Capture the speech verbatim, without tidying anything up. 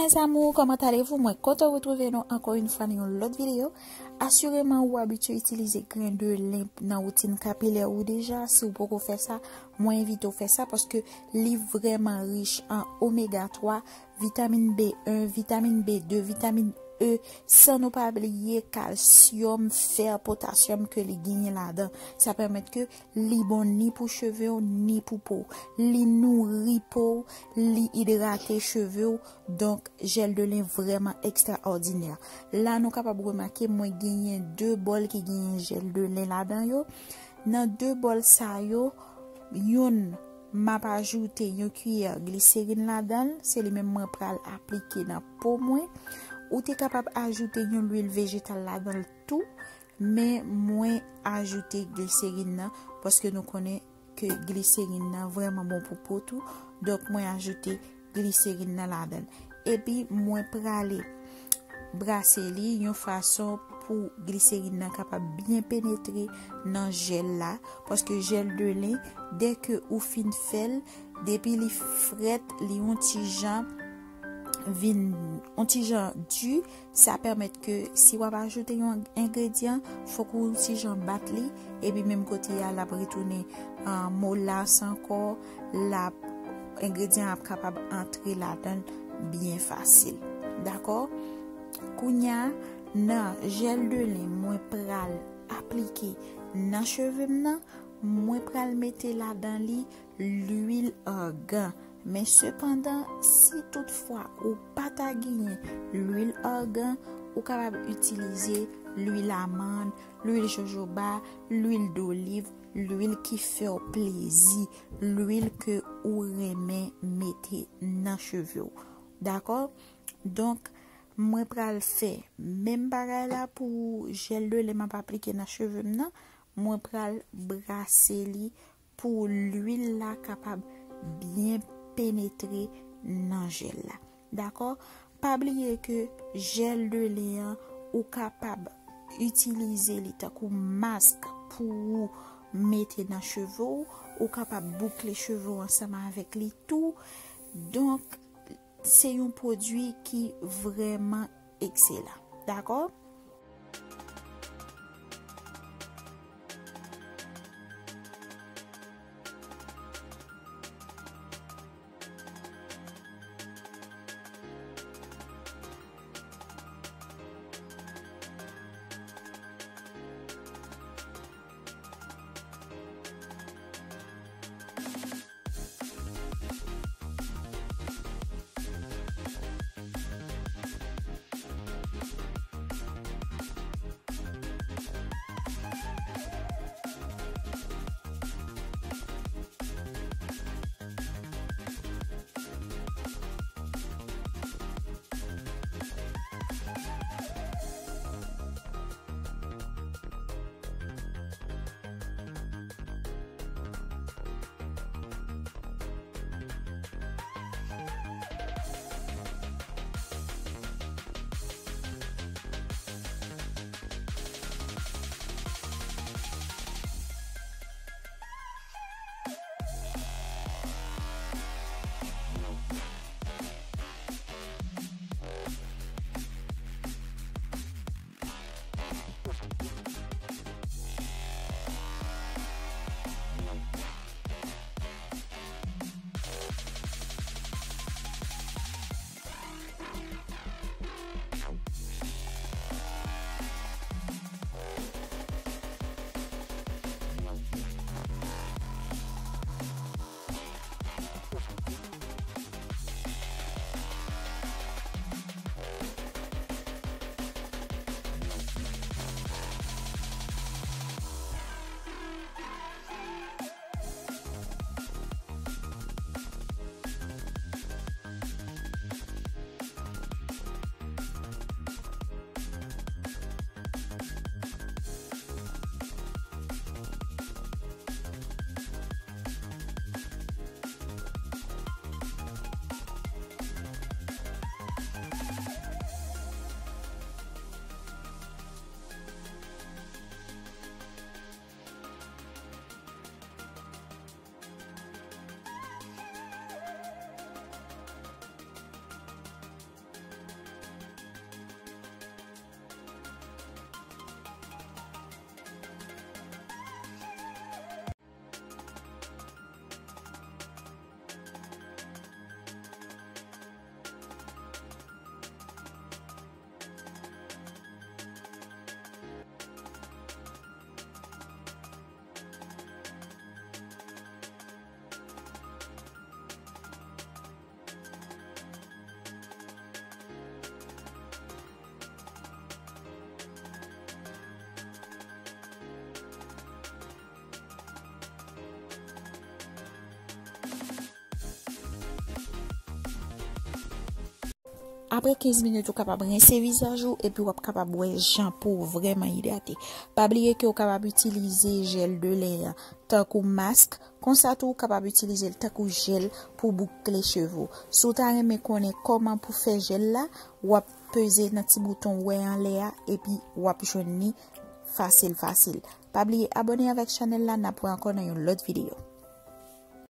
Mes amours, comment allez-vous? Mwen kontan retwouve nou ankò yon fwa nan yon lòt videyo. Asireman, ou abitye itilize grenn de len nan woutin kapilè ou deja. Si w poko fè sa, mwen envite w fè sa paske li vrèman rich an omega twa, vitamin B en, vitamin B de, vitamin E, san nou pa bliye kalsyòm, fè, potasyòm ke li genyen ladan. Sa pèmèt ke li bon ni pou cheve w, ni pou po w. Li nouri po w, li idrate cheve w. Donk, jèl de len vrèman ekstraòdinè. La, nou kapab remake, mwen genyen de bòl ki genyen jèl de len ladan yo. Nan de bòl sa yo, youn, m ap ajoute yon kiyè gliserin ladan l, se li menm mwen pral aplike nan po mwen. Ou te kapab ajoute yon lwil vejetal ladan l tou, men mwen ajoute gliserin nan, paske nou konnen ke gliserin nan vrèman bon pou po tou. Donk, mwen ajoute gliserin nan ladan l. Epi, mwen prale brase li yon fason pou gliserin nan kapab byen penetre nan jèl la, paske jèl de len, dèke ou fin fè l, depi li frèt, li yon ti jan vin yon ti jan di, sa pèmèt ke si w ap ajoute yon engredyan, fòk ou yon ti jan bat li, epi menm kote a, l ap retounen, ah, molas ankò, l ap, engredyan ap kapab antre ladan l byen fasil. Dakò? Kounye a, nan jèl de len mwen pral aplike nan cheve m nan, mwen pral mete ladan li lwil argan. Men sepandan, si toutfwa ou pa ta genyen lwil argan, ou kapab itilize lwil amann, lwil jojoba, lwil doliv, lwil ki fè w plezi, lwil ke ou renmen mete nan cheve w. Dakò? Donk, mwen pral fè menm bagay la pou jèl de len m ap aplike nan cheve m nan. Mwen pral brase li pou lwil la kapab byen penetre nan jèl la. Dakò? Pa bliye ke jèl de len an, ou kapab itilize li tankou mask pou ou mete nan cheve w. Ou kapab boukle cheve w ansanm avèk li tou. Donk, se yon pwodui ki vrèman ekselan. Dakò? Apre kenz minit, ou kapab rense vizaj ou epi w ap kapab wè jan pou w vrèman idrate. Pa bliye ke w kapab itilize jèl de lè an tankou mask. Konsa tou, ou kapab itilize l tankou jèl pou boukle cheve w. Si w ta renmen konnen kòman pou fè jèl la, w ap peze nan ti bouton w wè anlè a, epi w ap jwenn li fasil fasil. Pa bliye abòne avèk chanèl la, n ap wè ankò nan yon lòt videyo.